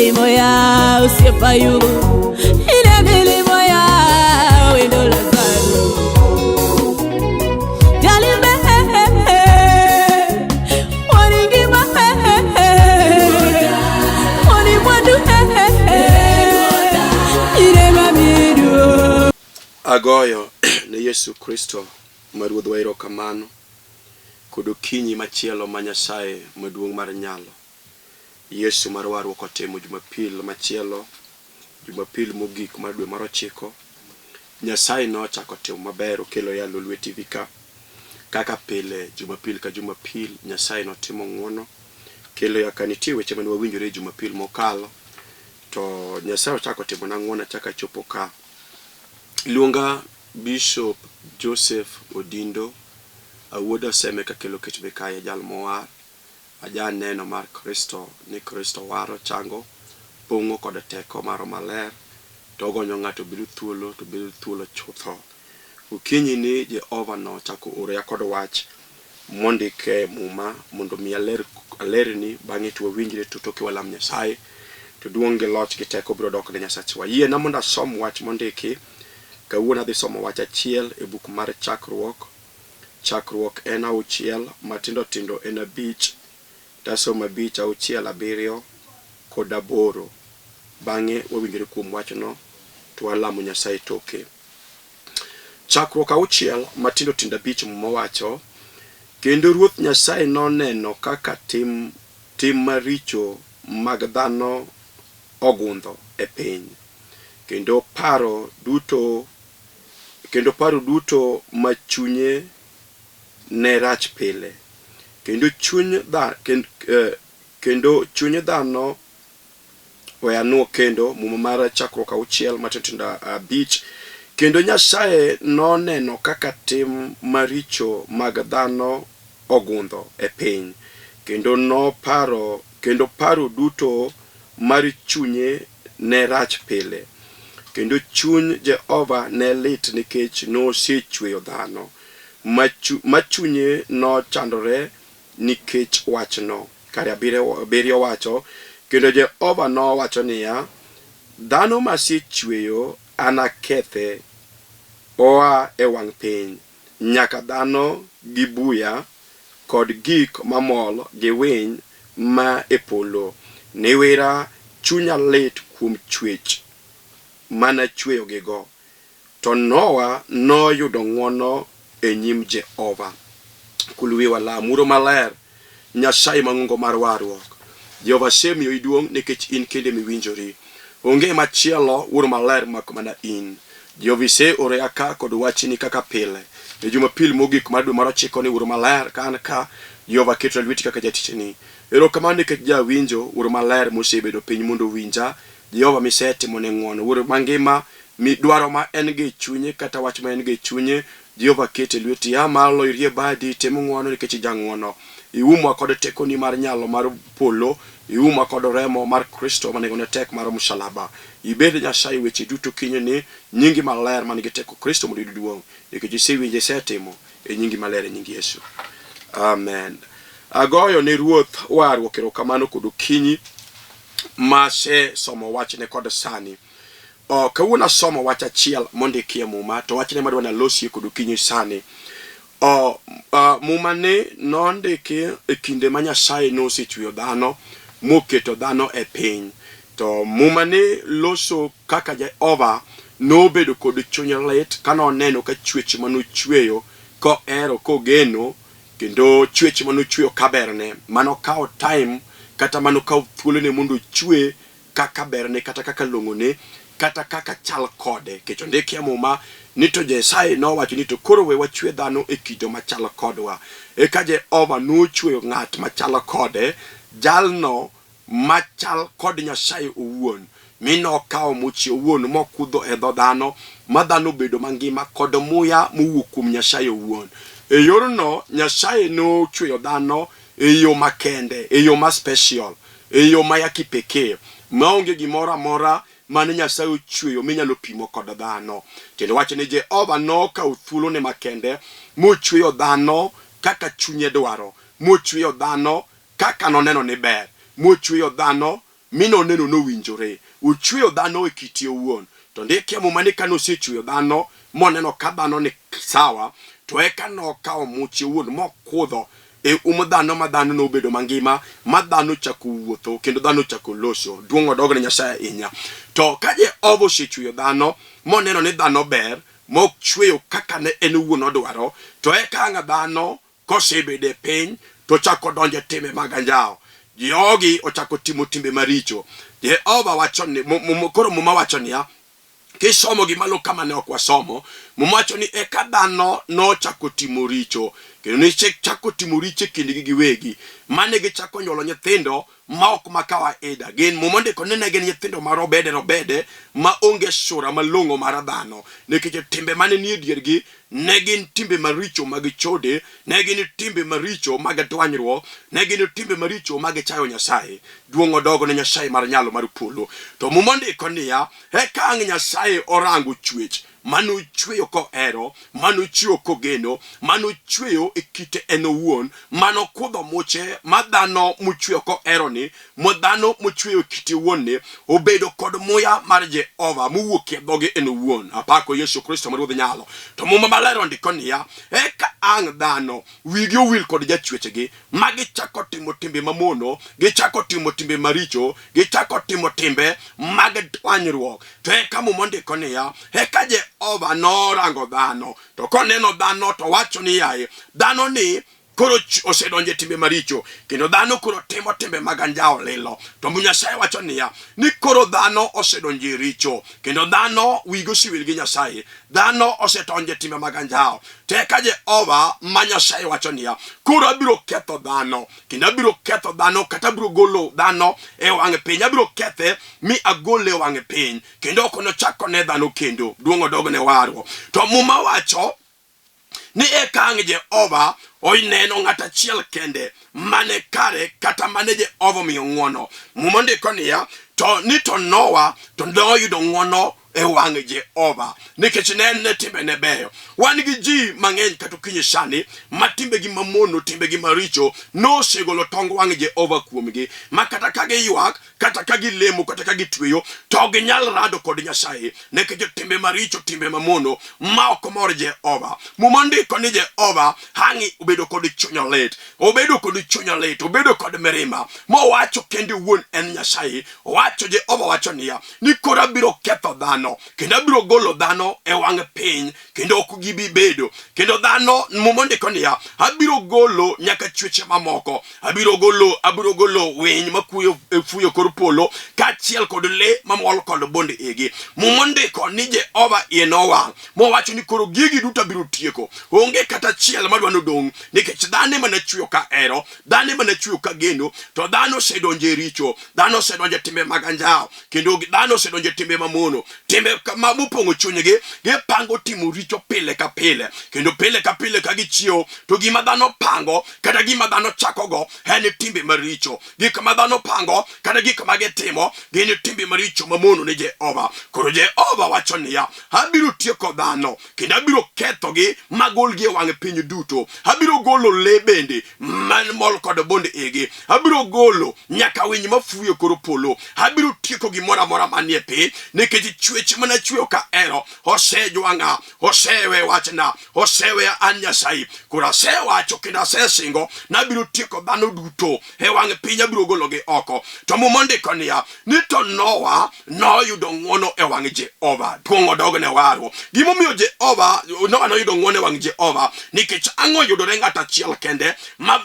milimo ya osiepa Ayubu, ine milimo ya wendo Lazaro. Jalimbe waningima wanimwandu ine mamidu. Agoyo ne Yesu Kristo ma Ruodhwa erokamano kod okinyi machielo ma Nyasaye maduong' mar nyalo Yesu mar warruok otimo Jumapil machielo, Jumapil mogik mar dwe mar ochiko. Nyasaye nochako timo maber okelo ya Lolwe TV ka. Kaka pile Jumapil ka Jumapil Nyasaye notimo ng'wono kelo ya ka. Nitie weche mane wawinjore e Jumapil mokalo to Nyasaye ochako timona ng'wono achako achopo ka. Luonga Bishop Joseph Odindo, awuod Aseme Kakelo Kech Mikayi jal mowar. Ajaneno mar Kristo ni Kristo waro, chango, pong'o kod teko mar Roho Maler to ogonyo ng'ato bedo thuolo to bedo thuolo chutho. Okinyi ni Jehova nochako oroya kod wach mondik e Muma mondo mi aler alerni bang'e to wawinjre to toke walam Nyasaye to duong' gi loch gi teko biro dok ne Nyasachwa. Yiena mondo asom wach mondiki. Kawuono adhi somo wach achiel e buk mar Chakruok Chakruok en auchiel, matindo tindo en abich, tasomo abich, auchiel, abiriyo kod aboro. Bang'e wawinjore kuom wachno to walamo Nyasaye toke. Chakruok auchiel, matindo tindo abich Muma wacho, Kendo Ruoth Nyasaye noneno kaka tim tim maricho mag dhano ogundho e piny, kendo paro duto kendo paro duto ma chunye ne rach pile, kendo chuny dha, kend, eh, kendo chuny dhano we anuo kendo muma mar chakruok auchiel matindo tindo abich kendo Nyasaye noneno kaka tim maricho mag dhano ogundho e piny kendo noparo kendo paro duto mar chunye ne rach pile, kendo chuny Jehova ne lit nikech nosechweyo dhano, ma chunye nochandore nikech wachno. Kare abiriyo wacho, kendo Jehova nowacho niya, Dhano masechweyo anakethe oa e wang' piny, nyaka dhano gi buya kod gik mamol gi winy ma e polo. Niwira chunya lit kuom chwech manachweyogigo. To Nowa noyudo ng'wono e nyim Jehova. Kul wiwa lam. Wuoro maler, Nyasaye mang'ongo mar warruok. Jehova asemiyoi duong' nikech in kende miwinjori. Onge machielo, Wuoro maler, mak mana in. Jehova iseoroya ka kod wachni kaka pile. E Jumapil mogik mar dwe mar ochiko ni Wuoro maler, ka an ka, Jehova ketona lweti kaka jatichni. Erokamano nikech jawinjo, Wuoro maler, mosebedo piny mondo owinja. Jehova misetimone ng'wono. Wuoro mangima, mi dwaro ma en go e chunye kata wach ma en go e chunye, Jehova ket e lweti. A malo irie badi, tim ng'wono nikech ijang'wono. Iumwa kod tekoni mar nyalo mar polo, iumwa kod remo mar Kristo ma nengone tek mar msalaba. Ibed Nyasaye weche duto kinyni, nyingi maler man gi teko Kristo mondo oyud duong', nikech isewinjo isetimo, e nyingi maler e nying Yesu. Amen. Agoyo ne Ruoth warruok erokamano kod okinyi masesomo wachne kod sani. Oh, kawuono asomo wach achiel mondiki e Muma, to wachne madwa nalosie kod okinyi sani. Oh, uh, Muma ni nondiki e kinde ma Nyasaye nosechweyo dhano moketo dhano e piny. To Muma ni loso kaka Jehova nobedo kod chuny lit ka noneno ka chwech manochweyo kohero kogeno kendo chwech manochweyo kaberne manokawo time kata manokawo thuolone mondo ochwe kaka berne kata kaka long'one kata kaka chal kode kech ondiki e muma ni to Nyasaye nowacho ni to koro we wachwe dhano e kido machal kodwa eka Jehova nochweyo ng'at machal kode jalno machal kod Nyasaye owuon mi nokawo muche owuon mokudho e dho dhano ma dhano obedo mangima kod muya mowuok kuom Nyasaye owuon e yorno Nyasaye nochweyo dhano e yo makende e yo ma special e yo ma ya kipekee maonge gimoro amora mane Nyasaye ochweyo minyalo pimo kod dhano. Tiende wacho ni Jehova nokawo thuolone makende mochweyo dhano kaka chunye dwaro, mochweyo dhano kaka noneno ni ber, mochweyo dhano mi noneno nowinjore. Ochweyo dhano e kite owuon. To ndiki e Muma ni kane osechweyo dhano moneno ka dhano ni sawa, to eka nokawo muche owuon mokudho e um dhano ma dhano nobedo mangima, ma dhano ochako wuotho kendo dhano ochako loso. Duong' odog ne Nyasaye ahinya. To ka Jehova osechweyo dhano moneno ni dhano ber, mochweyo kaka ne en owuon odwaro, to eka ang' dhano kosebedo e piny to ochako donjo e timbe mag anjawo. Jogi ochako timo timbe maricho. Jehova wacho ni, koro Muma wacho niya, kisomo gi malo kama ne ok wasomo, Muma wacho ni eka dhano nochako timo richo, kendo ne chako timo richo e kindgi giwegi, mane gichako nyuolo nyithindo ma ok ma kawaida. Gin Muma ondiko ni ne gin nyithindo ma robede robede ma onge sura malong'o mar dhano, nikech timbe mane nie diergi ne gin timbe maricho mag chode, ne gin timbe maricho mag dwanyruok, ne gin timbe maricho mag chayo Nyasaye. Duong' odogo ne Nyasaye mar nyalo mar polo. To Muma ondiko niya, eka ang' Nyasaye orango chwech manochweyo kohero, manochweyo kogeno, manochweyo e kite en owuon, manokudho muche ma dhano mochweyo kohero ni, ma dhano mochweyo e kite owuon ni, obedo kod muya mar Jehova mowuok e dhoge en owuon. Apako Yesu Kristo ma Ruodh nyalo. To Muma maler ondiko niya, eka ang' dhano wigi owil kod jachwechgi, ma gichako timo timbe mamono, gichako timo timbe maricho, gichako timo timbe mag dwanyruok. To eka Muma ondiko niya, eka Jehova norango dhano, to koneno dhano to wacho ni yaye, dhano ni koro osedonjo e timbe maricho, kendo dhano koro timo timbe mag anjawo lilo. To Nyasaye wacho niya, ni koro dhano osedonjo e richo, kendo dhano wigi osewil gi Nyasaye, dhano osedonjo e timbe mag anjawo. To eka Jehova ma Nyasaye wacho niya, koro abiro ketho dhano, kendo abiro ketho dhano, kata abiro golo dhano e wang' piny, abiro kethe mi agole e wang' piny, kendo ok nochak one dhano kendo. Duong' odog ne warruok. To Muma wacho ni eka ang' Jehova oneno ng'at achiel kende mane kare kata mane Jehova omiyo ng'wono. Muma ndiko niya, to ni to Nowa to noyudo ng'wono e wang' Jehova nikech ne en ne timbene beyo. Wan gi ji mang'eny kata okinyi sani ma timbegi mamono, timbegi maricho nosegolo tong wang' Jehova kuomgi, ma kata ka giywak, kata ka gilemo, kata ka gitweyo, to ok ginyal rado kod Nyasaye nikech timbe maricho, timbe mamono ma ok mor Jehova. Muma ndiko ni Jehova hangi obedo kod chuny lit, obedo kod chuny lit, obedo kod mirima, mowacho kende owuon en Nyasaye. Owacho, Jehova wacho niya, ni koro abiro ketho dhano, kendo abiro golo dhano e wang' piny, kendo ok gibi bedo. Kendo dhano, Muma ondiko niya, abiro golo nyaka chweche mamoko, abiro golo winy makuyo e fuyo kor polo, kaachiel kod le mamol kod bond igi. Muma ondiko ni Jehova iye nowang', mowacho ni koro gigi duto abiro tieko, onge kata achiel madwa nodong', nikech dhano ema nachweyo ka hero, dhano ema nachweyo ka geno, to dhano osedonjo e richo, dhano osedonjo e timbe mag anjawo, kendo dhano osedonjo e timbe mamono, timbe ma mopong'o chunygi, gipango timo richo pile ka pile, kendo pile ka pile ka gichiewo, to gima dhano pango kata gima dhano chakogo en timbe maricho. Gik ma dhano pango kata gik ma gitimo gin timbe maricho mamono ne Jehova. Koro Jehova wacho niya, abiro tieko dhano kendo abiro kethogi magolgi e wang' piny duto. Abiro golo le bende man mol kod bond igi. Abiro golo nyaka winy mafuyo e kor polo. Abiro tieko gimoro amora manie piny, nikech chwech mana chweyo ka ero osejwang'a, osewe wachna, oseweya an Nyasaye. Koro asewacho kendo asesingo nabiro tieko dhano duto e wang' piny, abiro gologi oko. To Muma ondiko niya, ni to Nowa noyudo ng'wono e wang' Jehova. Duong' odog ne warruok. Gimomiyo Jehova Nowa noyudo ng'wono e wang' Jehova, nikech ang'o yudore ng'at achiel kende ma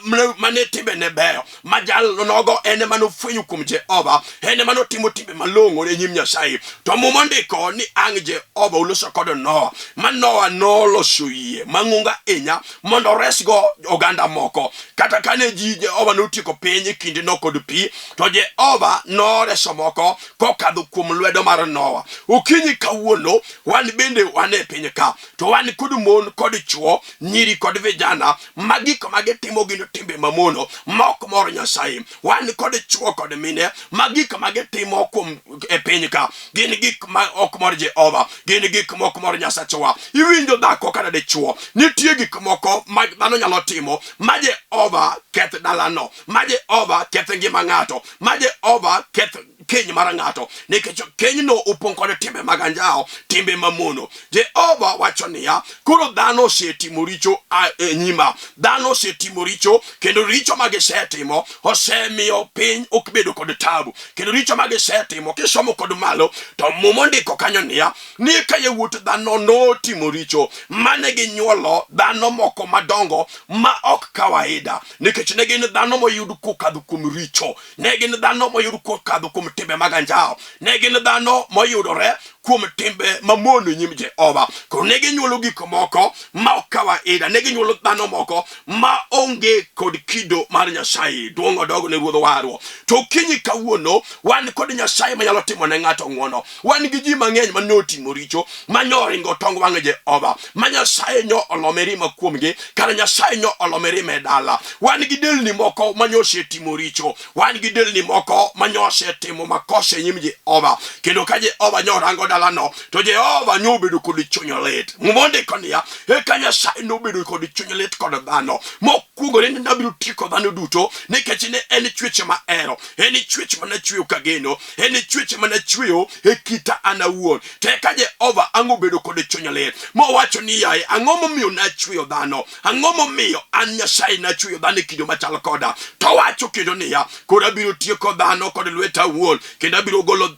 ne timbene beyo, ma jal nogo en ema nofwenyo kuom Jehova, en ema notimo timbe malong'o e nyim Nyasaye. To Muma ondiko ni ang' Jehova oloso kod Noa, ma Noa noloso yie mang'ongo ahinya mondo oresgo oganda moko. Kata kane ji Jehova notieko piny e kindeno kod pi, to Jehova noreso moko kokadho kuom lwedo mar Noa. Okinyi kawuono wan bende wan e piny ka, to wan kod mon kod chwo, nyiri kod vijana ma gik ma gitimo gin timbe mamono ma ok mor Nyasaye. Wan kod chwo kod mine ma gik ma gitimo kuom e piny ka gin gik ma ok mor Jehova, gin gik mok mor Nyasachwa. Iwinjo dhako kata dichuo, nitie gik moko ma dhano nyalo timo ma Jehova keth dalano, ma Jehova keth ngima ng'ato, ma Jehova keth keny mar ng'ato, nikech kenyno opong' kod timbe mag anjawo, timbe mamono. Jehova wacho niya, koro dhano osetimo richo e nyima, dhano osetimo richo, kendo richo ma gisetimo osemiyo piny ok bedo kod tabu, kendo richo ma gisetimo kisomo kod malo to Muma ondiko kanyo niya ni ka yawuot dhano notimo richo mane ginyuolo dhano moko madongo ma ok kawaida, nikech ne gin dhano moyud kokadho kuom richo, ne gin dhano moyud kokadho kuom timbe mag anjawo, ne gin dhano moyudore kuom timbe mamono e nyim Jehova. Koro ne ginyuolo gik moko ma ok kawaida, ne ginyuolo dhano moko ma onge kod kido mar Nyasaye. Duong' odog ne Ruodh warruok. To okinyi kawuono wan kod Nyasaye manyalo timo ne ng'ato ng'wono. Wan gi ji mang'eny ma notimo richo, ma nyoringo tong wang' Jehova, ma Nyasaye nyo olo mirima kuomgi, kata Nyasaye nyo olo mirima e dala. Wan gi delni moko ma nyosetimo richo, wan gi delni moko ma nyosetimo makosa e nyim Jehova, kendo ka Jehova nyorango dalano, to Jehova nyobedo kod chuny lit. Muma ondiko niya, eka Nyasaye nobedo kod chuny lit kod dhano, mokuongore ni nabiro tieko dhano duto, nikech ne en chwech ma ero, en chwech mana chweyo kageno, en chwech mana chweyo e kita an awuon. To eka Jehova ang' obedo kod chuny lit, mowacho ni yaye, ang'o momiyo nachweyo dhano? Ang'o momiyo an Nyasaye nachweyo dhano e kido machal koda? To wacho kendo niya, koro abiro tieko dhano kod lweta awuon, kendo abiro golo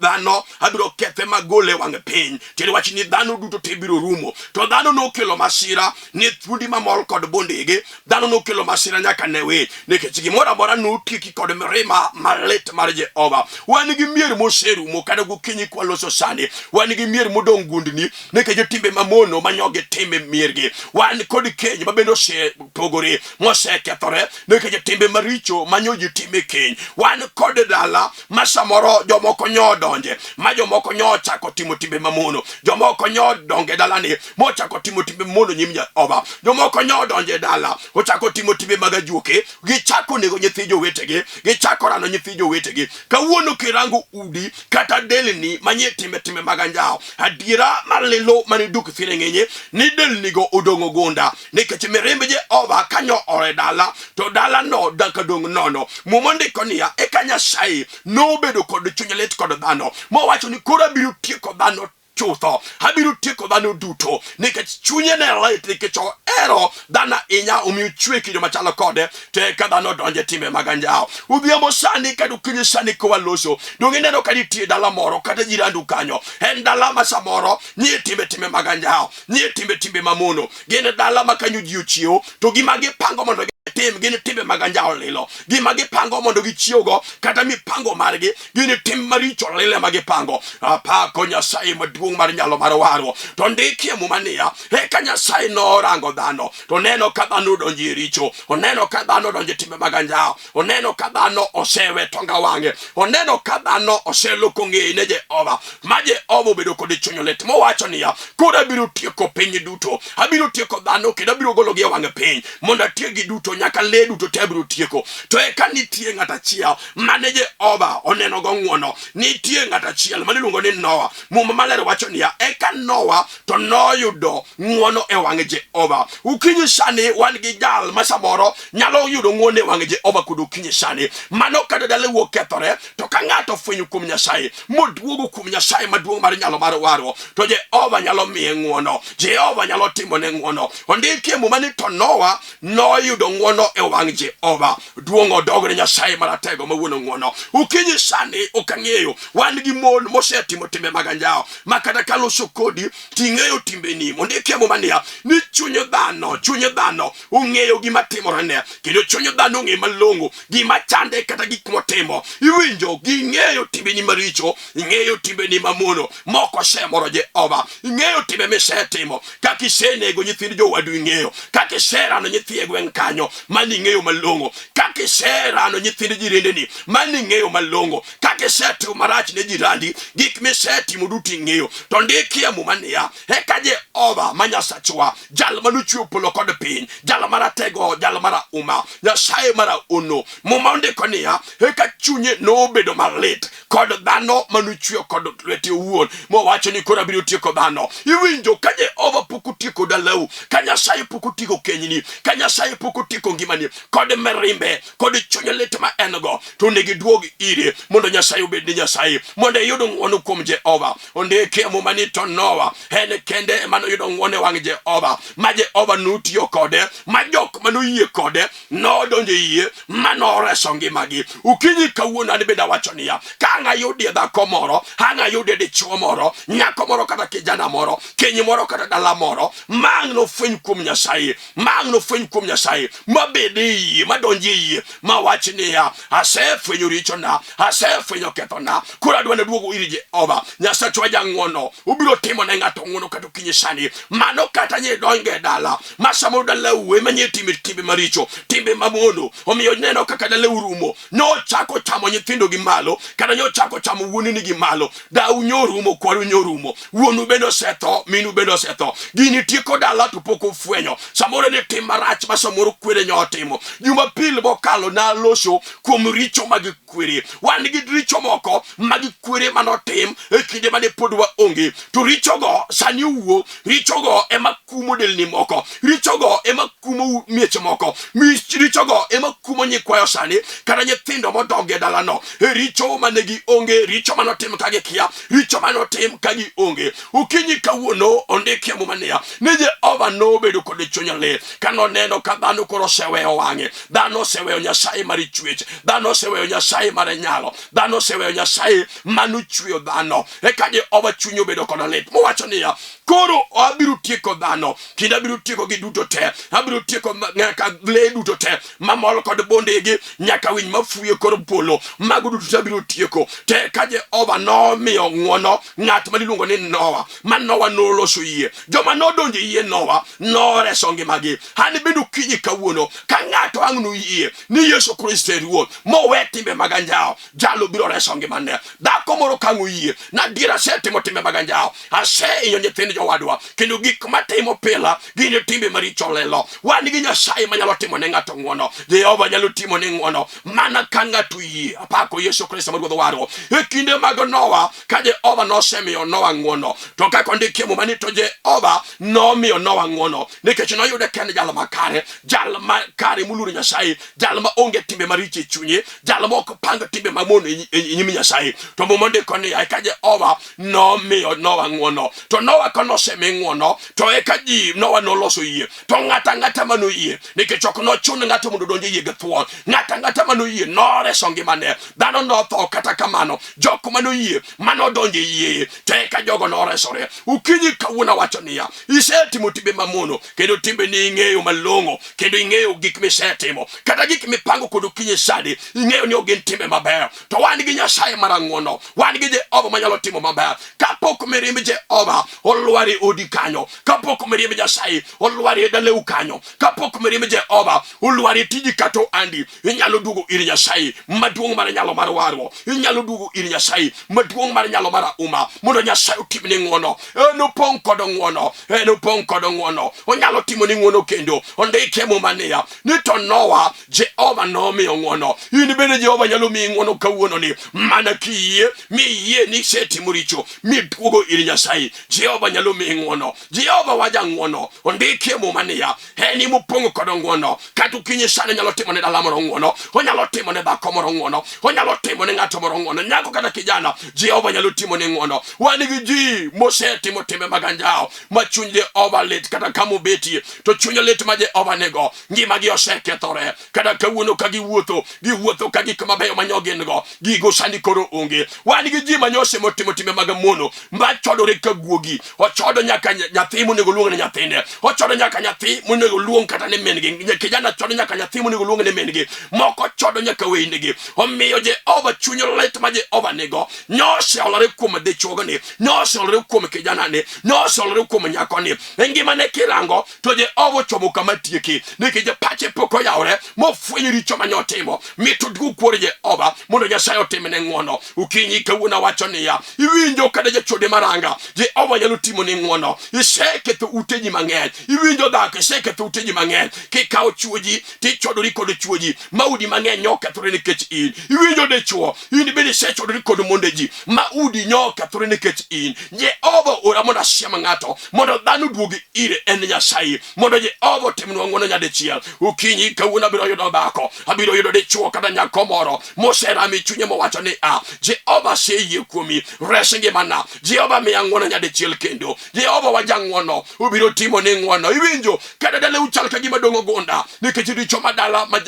dhano, abiro kethe magole e wang' piny. Tiende wach ni dhano duto te biro rumo. To dhano nokelo masira ne thuondi mamol kod bondege, dhano nokelo masira nyaka ne winy, nikech gimoro amora notieki kod mirima malit mar Jehova. Wan gi mier moserumo kata gokinyi kwaloso sani, wan gi mier modong' gundni nikech timbe mamono manyogi time miergi. Wan kod keny ma bende osepogore mosekethore nikech timbe maricho manyo ji time keny. Wan kod dala ma samoro jomoko nyo odonje ma jomoko nyo ochako timo timbe mamono, jomoko nyo odonge dalani mochako timo timbe mamono nyim Jehova, jomoko nyo odonje dala ochako timo timbe mag ajuoke, gichako nego nyithi jowetegi, gichako rano nyithi jowetegi. Kawuono kirango udi kata delni manie timbe timbe mag anjawo, adiera malilo mane duk thiring'inyi ni delnigo odong' ogunda, nikech mirimb Jehova kanyo ore dala to dalano dak dong' nono. Muma ndiko niya, eka Nyasaye nobedo kod chuny lit kod dhano, mowacho ni koro abiro tieko dhano chutho, abiro tieko dhano duto, nikech chunye ne lit, nikech ohero dhano ahinya, omiyo chwe kido machalo kode, to eka dhano donje timbe mag anjawo. Odhiambo sani kata okinyi sani kowaloso, donge ineno ka nitie dala moro kata jirandu kanyo, en dala ma samoro nie timbe timbe mag anjawo, nie timbe timbe mamono, gin dala ma kanyo ji ochiewo to gima gipango mondo gitim gin timbe mag anjawo lilo, gima gipango mondo gichiewgo kata mipango margi gin tim maricho lilo ema gipango. Apako Nyasaye maduong' mar nyalo mar warruok. To ndikie Muma niya, eka Nyasaye norango dhano to oneno ka dhano odonjo e richo, oneno ka dhano odonjo e timbe mag anjawo, oneno ka dhano osewe tonga wang'e, oneno ka dhano oseloko ng'eye ne Jehova, ma Jehova obedo kod chuny lit mowacho niya, koro abiro tieko piny duto, abiro tieko dhano kendo abiro gologi e wang' piny mondo atiekgi duto, nyaka le duto te abiro tieko. To eka nitie ng'at achiel mane Jehova oneno go ng'wono, nitie ng'at achiel mane iluongo ni Noa. Muma maler wacho niya, eka Noa to noyudo ng'wono e wang' Jehova. Okinyi sani wan gi jal ma samoro nyalo yudo ng'wono e wang' Jehova kod okinyi sani. Mano kata dala wuok kethore, to ka ng'ato ofwenyo kuom Nyasaye, moduogo kuom Nyasaye maduong' mar nyalo mar warruok, to Jehova nyalo miye ng'wono. Jehova nyalo timone ng'wono. Ondiki e Muma ni to Noa noyudo ng'wono e wang' Jehova. Duong' odog ne Nyasaye maratego ma wuon ng'wono. Okinyi sani ok ang'eyo, wan gi mon mosetimo timbe mag anjawo ma kata ka loso kodi ting'eyo timbeni. Ondiki e Muma niya ni chuny dhano, chuny dhano ong'eyo gima timorene, kendo chuny dhano ong'eyo malong'o gima chande kata gik motimo. Iwinjo, ging'eyo timbeni maricho, ing'eyo timbeni mamono mok osemoro Jehova, ing'eyo timbe misetimo, kaka isenego nyithind jowadu ing'eyo, kaka iserano nyithi e gweng' kanyo, mano ing'eyo malong'o, kaka iserano nyithind jirendeni, mano ing'eyo malong'o, kaka isetimo marach ne jirandi, gik misetimo duto ing'eyo. To ndikie Muma niya, eka Jehova ma Nyasachwa, jal manochweyo polo kod piny, jal maratego, jal marahuma, Nyasaye maraono. Muma ondiko niya, eka chunye nobedo malit kod dhano manochweyo kod lwete owuon, mowacho ni koro abiro tieko dhano. Iwinjo ka Jehova pok otieko dalau, ka Nyasaye pok otieko kenyni, ka Nyasaye pok otieko ngimani kod mirimbe kod chuny lit ma en go, to onego iduog ire mondo Nyasaye obed ni Nyasaye, mondo iyud ng'wono kuom Jehova. Ondiki e Muma ni to Noa en kende ema noyudo ng'wono e wang' Jehova, ma Jehova notiyo kode, ma jok manoyie kode nodonjo e yie ma noreso ngimagi. Okinyi kawuono an bende awacho niya, ka ang' ayudie dhako moro, ang' ayudie dichwo moro, nyako moro kata kijana moro, keny moro kata dala moro, ma ang' nofweny kuom Nyasaye, ma ang' nofweny kuom Nyasaye, ma bed e yie, ma donj e yie, ma wach niya, asefwenyo richona, asefwenyo kethona, koro adwa naduogo ir Jehova Nyasachwa jang'wono. Obiro timo ne ng'ato ng'wono kata okinyi sani. Mano kata nye donjo e dala ma samoro dalau ema nye time timbe maricho, timbe mamono, omiyo neno kaka dalau rumo. Nochako chamo nyithindo gi malo, kata nyochako chamo wuoneni gi malo. Dau nyorumo, kwaru nyorumo, wuonu bende osetho, minu bende osetho. Gini tieko dala to pok ofwenyo. Samoro ni tim marach ma samoro kwere nyo otimo. Jumapil mokalo naloso kuom richo mag kwere. Wan gi richo moko mag kwere manotim e kinde mane pod waonge, to richogo sani owuo. Richogo ema kumo delni moko, richogo ema kumo mieche moko, richogo ema kumo nyikwayo sani kata nyithindo modongo e dalano. E richo mane gionge, richo manotim ka gikia, richo manotim ka gionge. Okinyi kawuono ondikie Muma niya ni Jehova nobedo kod chuny lit ka noneno ka dhano koro oseweyo wang'e, dhano oseweyo Nyasaye mar chwech, dhano oseweyo Nyasaye mar nyalo, dhano oseweyo Nyasaye manochweyo dhano. Eka Jehova chunye obedo kod lit mowacho niya, koro abiro tieko dhano kendo abiro tieko gi duto te, abiro tieko nyaka le duto te mamol kod bondegi, nyaka winy mafuyo e kor polo, mago duto te abiro tieko. Te ka Jehova nomiyo ng'wono ng'at ma iluongo ni Noa, ma Noa noloso yie. Joma nodonjo e yie Noa noreso ngimagi. An bende okinyi kawuono ka ng'ato ang' noyie ni Yesu Kristo e Ruoth mowe timbe mag anjawo, jalo biro reso ngimane. Dhako moro ka ang' oyie na adier asetimo timbe mag anjawo, asehinyo nyithind jowadwa, kendo gik matimo pila gin timbe maricho lelo. Wan gi Nyasaye manyalo timo ne ng'ato ng'wono. Jehova nyalo timo ne ng'wono mana ka ng'ato oyie. Apako Yesu Kristo ma Ruodh warruok. E kinde mag Noa, ka Jehova nosemiyo Noa ng'wono, to kaka ondikie Muma ni to Jehova nomiyo Noa ng'wono nikech noyude ka en jal makare, jal makare moluoro Nyasaye, jal ma onge timbe maricho e chunye, jal ma ok pang timbe mamono e e nyim Nyasaye. To Muma ondiko niya, eka Jehova nomiyo Noa ng'wono. To Noa ka nosemi ng'wono, to eka ji Noa noloso yie. To ng'ato ang'ata manoyie, nikech ok nochun ng'ato mondo odonj e yie gi thuon, ng'ato ang'ata manoyie noreso ngimane. Dhano notho, kata kamano jok manoyie manodonjo e yie, to eka jogo noresore. Okinyi kawuono awacho niya, isetimo timbe mamono, kendo timbeni ing'eyo malong'o, kendo ing'eyo gik misetimo, kata gik mipango kod okinyi sani, ing'eyo ni ok gin timbe mabeyo. To wan gi Nyasaye marang'wono, wan gi Jehova manyalo timo maber. Kapok mirimb Jehova olwar e odi kanyo, kapok mirimb Nyasaye olwar e dalau kanyo, kapok mirimb Jehova olwar e tiji kata ohandi, inyalo duogo ir Nyasaye maduong' mar nyalo mar warruok, inyalo duogo ir Nyasaye maduong' mar nyalo mar auma mondo Nyasaye otimni ng'wono. En opong' kod ng'wono, en opong' kod ng'wono, onyalo timoni ng'wono kendo. Ondiki e Muma niya ni to Noa Jehova nomiyo ng'wono. In bende Jehova nyalo miyi ng'wono kawuononi, mana kiyie miyie ni isetimo richo miduogo ir Nyasaye. Jehova nyalo miyi ng'wono. Jehova waja ng'wono. Ondiki e Muma niya, en mopong' kod ng'wono. Kata okinyi sani nyalo timo ne dala moro ng'wono, onyalo timo ne dhako moro ng'wono, onyalo timo ne ng'ato moro ng'wono, nyako kata kijana, Jehova nyalo timo ne ng'wono. Wan gi ji mosetimo timbe mag anjawo ma chuny Jehova lit kata kama obetie, to chuny lit ma Jehova nigo, ngimagi osekethore. Kata kawuono ka giwuotho, giwuotho ka gik mabeyo ma nyo gin go, gigo sani koro onge. Wan gi ji ma nyose motimo timbe mag mono, ma chodore ka guogi, ochodo nyaka nyathi monego luong ni nyathine, ochodo nyaka nyathi monego luong kata ni min-gi, kijana chodo nyaka nyathi monego luong ni min-gi, moko chodo nyaka weynegi. Omiyo Jehova chuny lit ma Jehova nigo nyoseolore kuom dichuogni, nyoseolore kuom kijanani, nyoseolore kuom nyakoni. E ngimane kirango to Jehova ochomo kama tieki, nikech pache pok oyawore mofweny richo mane otimo, mit oduog kuor Jehova mondo Nyasaye otimne ng'wono. Okinyi kawuono awacho niya, iwinjo kata jachode maranga, Jehova nyalo timo ni ng'wono. Iseketho ute ji mang'eny, iwinjo dhako, iseketho ute ji mang'eny. Kikawo chuoji tichodori kod chuoji, ma udi mang'eny nyokethore nikech in. Iwinjo dichwo, in bende isechodori kod monde ji, ma udi nyokethore nikech in. Jehova ora mondo asiem ng'ato, mondo dhano duogi ire en Nyasaye, mondo Jehova otimnwa ng'wono nyadichiel. Okinyi kawuono abiro yudo dhako, abiro yudo dichwo kata nyako moro moserami chunye mowacho ni a Jehova aseyie kuomi, res ngimana. Jehova miya ng'wono nyadichiel kendo. Jehova wa jang'wono, obiro timo ni ng'wono. Iwinjo kata dalau chal ka gima dong' ogunda nikech richo ma dala ma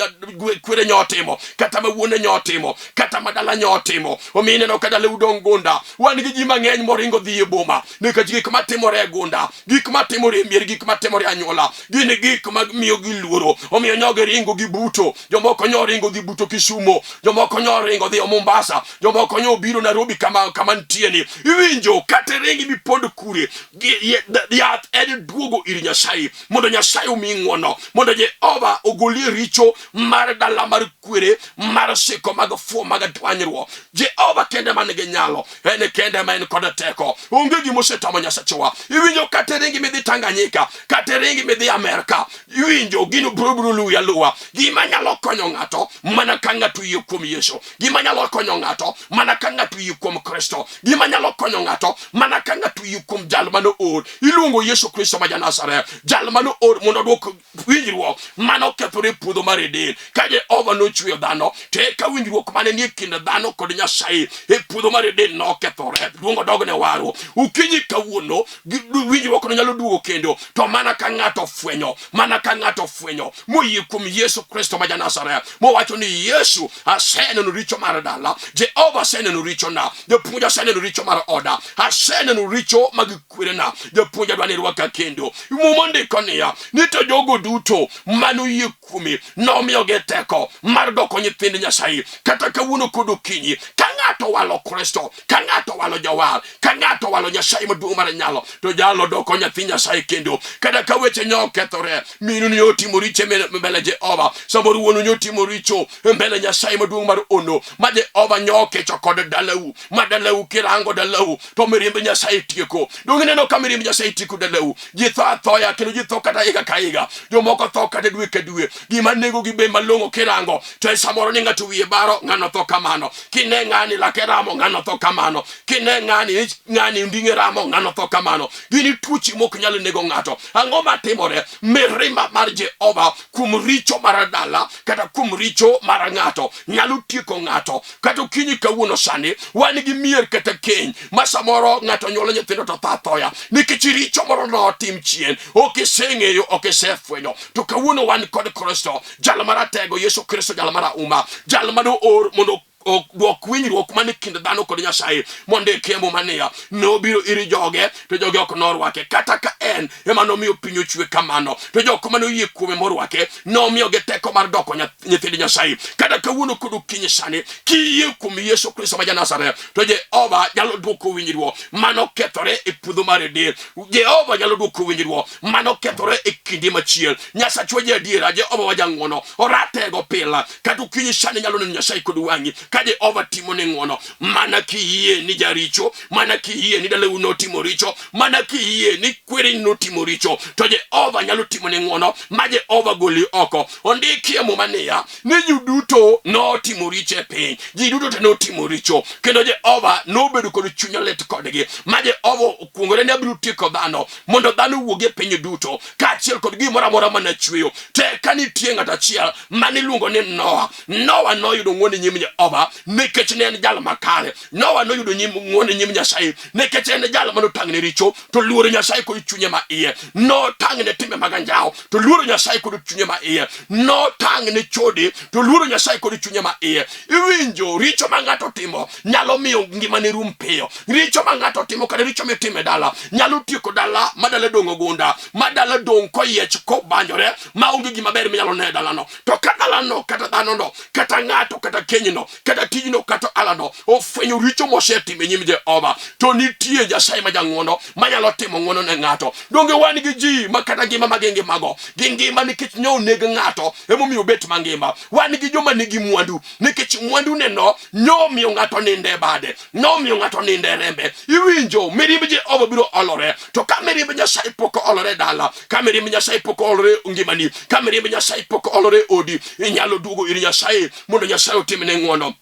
kwere nyo otimo, kata ma wuone nyo otimo, kata ma dala nyo otimo, omiyo ineno ka dalau dong' gunda. Wan gi ji mang'eny moringo dhi e boma nikech gik matimore e gunda, gik matimore e mier, gik matimore e anyuola gin gik ma miyo gi luoro, omiyo nyo giringo gibuto. Jomoko nyo ringo dhi buto Kisumo, jomoko nyo ringo dhi Mombasa, jomoko nyo biro Nairobi kama kama nitie ni. Iwinjo kata ringi mipond kure, yath en duogo ir Nyasaye mondo Nyasaye omi ng'wono, mondo Jehova ogolie richo mar dala mar kwere mar siko mag fuo mag dwanyruok. Jehova kende man gi nyalo, en kende ma en kod teko. Onge gima osetamo Nyasachewa. Iwinjo kata ringi midhi Tanganyika, kata ringi midhi Amerka, iwinjo gino biro biro luwi aluwa. Gima nyalo konyo ng'ato mana ka ng'ato oyie kuom Yesu. Gima nyalo konyo ng'ato mana ka ng'ato oyie kuom Kristo. Gima nyalo konyo ng'ato mana ka ng'ato oyie kuom jal mane oor. Iluongo Yesu Kristo ma ja-Nazareth, jal mane oor mondo odwok winjruok mane okethore e puodho mar Eden. Ka Jehova nochweyo dhano, to eka winjruok mane nie kind dhano kod Nyasaye e puodho mar Eden nokethore. Duong' odog ne warruok. Okinyi kawuono winjruok no nyalo duogo kendo, to mana ka ng'ato ofwenyo, mana ka ng'ato ofwenyo moyie kuom Yesu Kristo ma ja-Nazareth, mowacho ni Yesu, aseneno richo mar dala, Jehova aseneno richona, japuonj aseneno richo mar oda, aseneno richo mag kwerena, japuonj adwa ni irwaka kendo. Muma ndiko niya, ni to jogo duto manoyie kuome nomiyogi teko mar doko nyithind Nyasaye. Kata kawuono kod okinyi, ka ng'ato walo Kristo, ka ng'ato walo jawar, ka ng'ato walo Nyasaye maduong' mar nyalo, to jalo doko nyathi Nyasaye kendo. Kata ka weche nyo okethore, minu ne otimo richo e mbele Jehova, samoro wuonu ne otimo richo e mbele Nyasaye maduong' mar ono, ma Jehova nyo okecho kod dalau, ma dalau kirango dalau to mirimb Nyasaye tieko. Donge ineno ka mirimb Nyasaye tieko dalau? Ji tho athoya kendo ji tho kata higa ka higa, jomoko tho kata dwe ka dwe. Gima nego gi be malong'o kirango to e samoro ni ng'ato wiye baro, ng'ano tho kamano. Kine ng'ani lake ramo, ng'ano tho kamano. Kine ng'ani ng'ani nding'e ramo, ng'ano tho kamano. Gin tuoche mok nyal nego ng'ato. Ang'o matimore? Mirima mar Jehova kuom richo mar dala kata kuom richo mar ng'ato nyalo tieko ng'ato. Kata okinyi kawuono sani wan gi mier kata keny ma samoro ng'ato nyuolo nyithindo to tho athoya nikech richo moro notim chien, ok iseng'eyo, ok isefwenyo. To kawuono wan kod Kristo, jal maratego, Yesu Kristo, jal marahuma, jal mane oor mondo odwok winjruok mane kind dhano kod Nyasaye. Mondiki e Muma niya, nobiro ir joge to joge ok norwake, kata ka en ema nomiyo piny ochwe kamano, to jok mane oyie kuome morwake nomiyogi teko mar doko nyithind Nyasaye. Kata kawuono kod okinyi sani, kiyie kuom Yesu Kristo ma ja-Nazareth, to Jehova nyalo dwoko winjruok mano kethore e puodho mar Eden. Jehova nyalo dwoko winjruok mano kethore e kinde machiel. Nyasachwa ja adiera, Jehova wa jang'wono, oratego pile. Kata okinyi sani nyalo neno Nyasaye kod wang'i ka Jehova timo ne ng'wono, mana kiyie ni jaricho, mana kiyie ni dalau notimo richo, mana kiyie ni kwereni notimo richo, to Jehova nyalo timo ne ng'wono ma Jehova goli oko. Ondiki e Muma niya, ni ji duto notimo richo e piny, ji duto te notimo richo, kendo Jehova nobedo kod chuny lit kodgi, ma Jehova okuongore ni abiro tieko dhano mondo dhano owuog e piny duto kaachiel kod gimoro amora mane achweyo. To eka nitie ng'at achiel mane iluongo ni Noa. Noa noyudo ng'wono e nyim Jehova nikech ne en jal makare. Noa noyudo ng'wono e nyim Nyasaye nikech en jal mane otang' ne richo to luoro Nyasaye kod chunye ma iye. Notang' ne timbe mag anjawo to luoro Nyasaye kod chunye ma iye. Notang' ne chode to luoro Nyasaye kod chunye ma iye. Iwinjo richo ma ng'ato timo nyalo miyo ngimane rum piyo. Richo ma ng'ato timo kata richo mitimo e dala nyalo tieko dala ma dala dong' ogunda, ma dala dong' koyiech kobanjore ma onge gima ber minyalo ne e dalano. To ka dalano kata dhanono kata ng'ato kata kenyno kata tijno kata alano ofwenyo richo mosetimo e nyim Jehova, to nitie Nyasaye ma jang'wono manyalo timo ng'wono ne ng'ato. ng'wono. Donge wan gi ji ma kata ngima ma gingimago, gingima nikech nyo oneg ng'ato emomiyo obet mangima. Wan gi joma nigi mwandu nikech mwandu neno nyo miyo ng'ato nindo e bade, nomiyo ng'ato nindo e rembe. Iwinjo mirimb Jehova biro olore, to ka mirimb Nyasaye pok olore e dala, ka mirimb Nyasaye pok olore e ngimani, ka mirimb Nyasaye pok olore e odi, inyalo duogo ir Nyasaye mondo Nyasaye otimne ng'wono.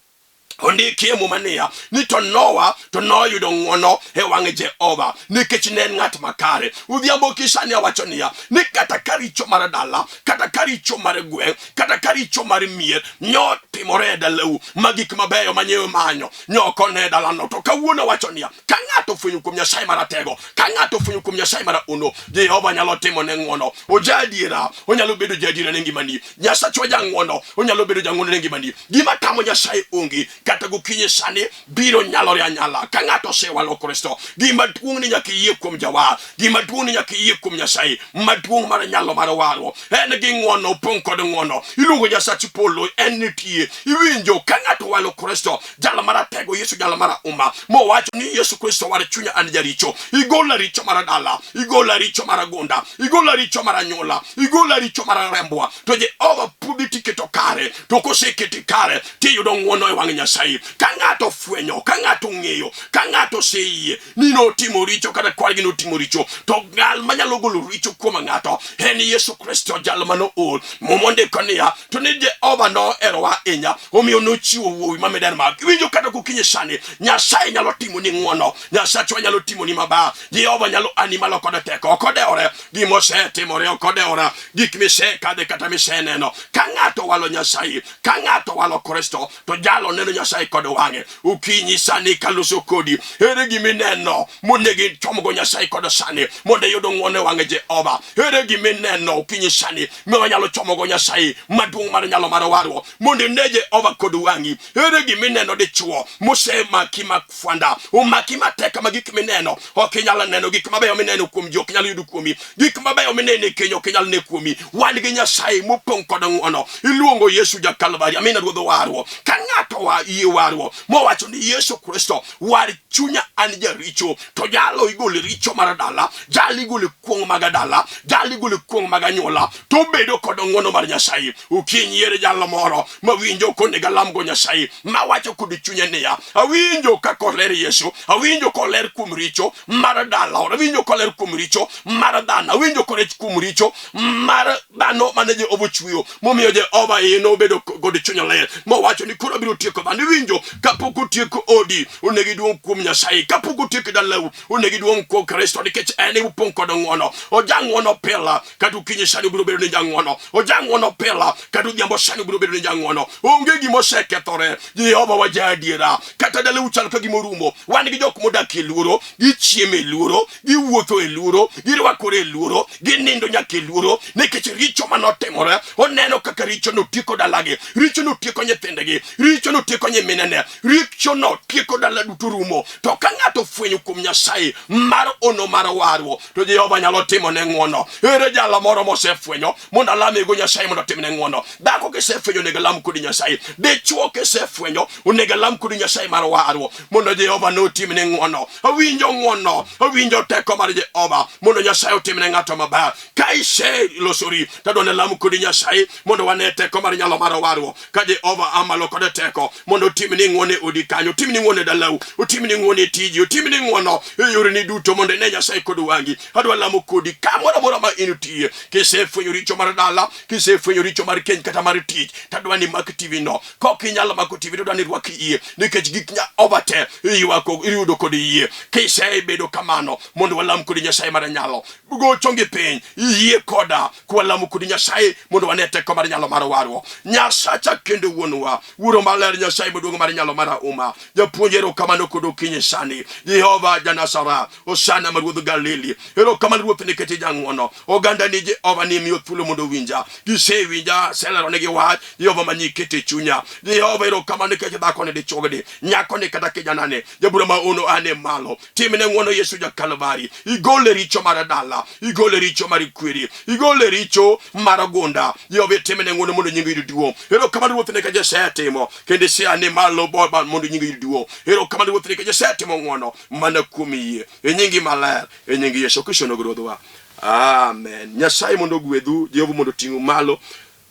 Ondiki e Muma niya ni to Noa to noyudo ng'wono e wang' Jehova nikech ne en ng'at makare. Odhiambo kisani awacho niya ni kata ka richo mar dala, kata ka richo mar gweng', kata ka richo mar mier nyo timore e dalau ma gik mabeyo ma nyewe manyo nyo ok one e dalano, to kawuono awacho niya ka ng'ato ofwenyo kuom Nyasaye maratego, ka ng'ato ofwenyo kuom Nyasaye marauno, Jehova nyalo timone ng'wono. Ojaadiera, onyalo bedo jaadiera ne ngimani. Nyasachwa jang'wono, onyalo bedo jang'wono ne ngimani. Gima tamo Nyasaye onge, kata gokinyi sani biro nyalore anyala. Ka ng'ato osewalo Kristo, gima duong' ni nyaka iyie kuom Jawar, gima duong' ni nyaka iyie kuom Nyasaye maduong' mar nyalo mar warruok. En gi ng'wono, opong' kod ng'wono. Iluongo Nyasach polo, en nitie. Iwinjo ka ng'ato walo Kristo, jal maratego Yesu, jal marahuma, mowacho ni Yesu Kristo war chunya an jaricho, igola richo mar dala, igola richo mar agunda, igola richo mar anyuola, igola richo mar rembwa, to Jehova pudhi tiketo kare. To koseketi kare tiyudo ng'wono e wang' Nyasaye. Ka ng'ato fwenyo, ka ng'ato ng'eyo, ka ng'ato oseyie ni notimo richo kata kwargi notimo richo, to gal manyalo golo richo kuom ng'ato en Yesu Kristo, jal mano oor. Muma ondiko niya, to ni Jehova noherowa ahinya, omiyo nochiwo wuowi ma miderma. Iwinjo kata gokinyi sani, Nyasaye nyalo timoni ng'wono, Nyasachwa nyalo timoni maber, Jehova nyalo ani malo kod teko. Ok odewore gima osetimore, ok odewore gik misekadhe kata miseneno. Ka ng'ato walo Nyasaye, ka ng'ato walo Kristo, to jalo neno Nyasaye kod wang'e. Okinyi sani kaloso kodi, ere gima ineno monego ichomgo Nyasaye kod sani mondo iyud ng'wono e wang' Jehova? Ere gima ineno okinyi sani ma wanyalo chomogo Nyasaye maduong' mar nyalo mar warruok mondo ine Jehova kod wang'i? Ere gima ineno dichuo mosemaki ma fwanda omaki matek ma gik mineno ok inyal neno, gik mabeyo mineno kuom ji ok inyal yudo kuomi, gik mabeyo mineno e keny ok inyal ne kuomi. Wan gi Nyasaye mopong' kod ng'wono, iluongo Yesu ja Kalvari, amina, ruodh warruok. Ka ng'ato wa yie warruok mowacho ni Yesu Kristo war chunya an jaricho, to jalo igolo richo mar dala, jalo igolo kuong' mag dala, jalo igolo kuong' mag anyuola, to obedo kod ng'wono mar Nyasaye. Okinyi ere jalo moro mawinjo konego alamgo Nyasaye, mawacho kod chunye niya, awinjo kaka oler Yesu, awinjo koler kuom richo mar dala, awinjo koler kuom richo mar dhano, awinjo koler kuom richo mar dhano mane Jehova ochweyo, momiyo Jehova iye nobedo kod chuny ler, mowacho ni koro abiro tieko dhano. Iwinjo kapok otieko odi, onego iduong' kuom Nyasaye, kapok otieko dalau, onego iduong' kuom Kristo, nikech en ema opong' kod ng'wono. Ojang'wono pile, kata okinyi sani obiro bedo ni jang'wono. Ojang'wono pile, kata odhiambo sani obiro bedo ni jang'wono. Onge gima osekethore. Jehova wa jaadiera. Kata dalau chal ka gima orumo. Wan gi jok modak e luoro, gichiemo e luoro, giwuotho e luoro, girwakore e luoro, ginindo nyaka e luoro, nikech richo manotimore. Oneno kaka richo notieko dalagi, richo notieko nyithindgi, richo notieko nyiminene, richo notieko dala duto rumo. To ka ng'ato ofwenyo kuom Nyasaye mar ono mar warruok, to Jehova nyalo timone ng'wono. Ere jalo moro mosefwenyo mondo alamego Nyasaye mondo otimne ng'wono? Dhako kisefwenyo onego alam kodi Nyasaye. Dichwo kisefwenyo onego alam kodi Nyasaye mar warruok mondo Jehova notimne ng'wono. Awinjo ng'wono, awinjo teko mar Jehova mondo Nyasaye otimne ng'ato maber. Ka iselosori to adwa ni alam kodi Nyasaye mondo wane teko mar nyalo mar warruok. Ka Jehova a malo kod teko mondo otimni ng'wono e odi kanyo, otimni ng'wono e dalau, otimni ng'wono e tiji, otimni ng'wono e yoreni duto mondo ine Nyasaye kod wang'i. Adwa lamo kodi kamoro amora ma intie. Kisefwenyo richo mar dala, kisefwenyo richo mar keny kata mar tich, tadwa ni mak TV no. Kok inyalo mako TV to adwa ni irwak yie, nikech gik Jehova te iywako iyudo kod yie. Kisebedo kamano mondo walam kodi Nyasaye mar nyalo. Go chongi piny, iyie koda kwalamo kodi Nyasaye mondo wane teko mar nyalo mar warruok. Nyasacha kendo wuonwa, Wuoro maler, Nyasaye maduong' mar nyalo mar auma, japuonj, erokamano kod okinyi sani. Jehova Janasara, Osana ma Ruodh Galili, erokamano Ruoth nikech ijang'wono. Oganda ni Jehova ni miyo thuolo mondo owinja. Gisewinja, aseleronegi wach, Jehova ma nikete e chunya. Jehova erokamano nikech dhakoni dichuogni, nyakoni kata kijanani, jabura ma ono ane malo. Timne ng'wono Yesu ja Kalvari, igole richo mar dala, igole richo mar kweri, igole richo mar gunda. Jehova itimne ng'wono mondo nyingi oyud duong'. Erokamano Ruoth nikech isetimo kendo iseani. mane malo Baba mondo nyingi oyud duong'. Erokamano Ruoth nikech isetimo ng'wono mana kuom yie. E nyingi maler, e nying Yesu Kristo nogo Ruodhwa. Amen. Nyasaye mondo ogwedhu, Jehova mondo oting'u malo.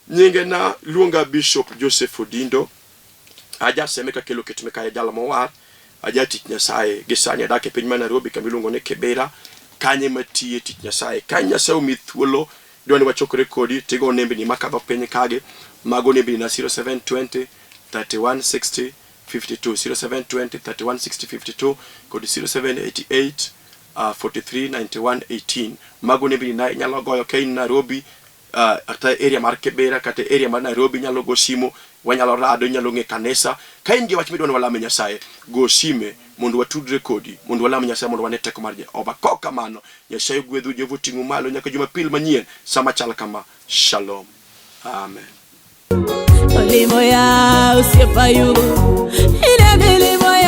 Nyinge na luonga Bishop Joseph Odindo. Ajaseme kakelo ket Mikaya jalo mowar. Aja tich Nyasaye. Gi sani adak e piny ma Nairobi kama iluongo ni Kibera. Kanye matiye tich Nyasaye. Ka Nyasaye omi thuolo dwa ni wachokre kodi tigo nembni makadho piny kagi. Mago nembni na 0720 31 60 52 0720 31 60 52 kod 0788 43 91 18. Mago nembni na inyalo goyo ka in Nairobi kata area mar Kibera kata area mar Nairobi inyalo go simo wanyalo rado inyalo ng'e kanisa ka in gi wach midwa ni walame Nyasaye go sime mondo watudre kodi mondo walam Nyasaye mondo wane teko mar Jehova kok kamano Nyasaye ogwedhu Jehova oting'u malo nyaka Jumapil manyien sama chal kama shalom amen Olimo ya osiepa Ayubu, ine milimo.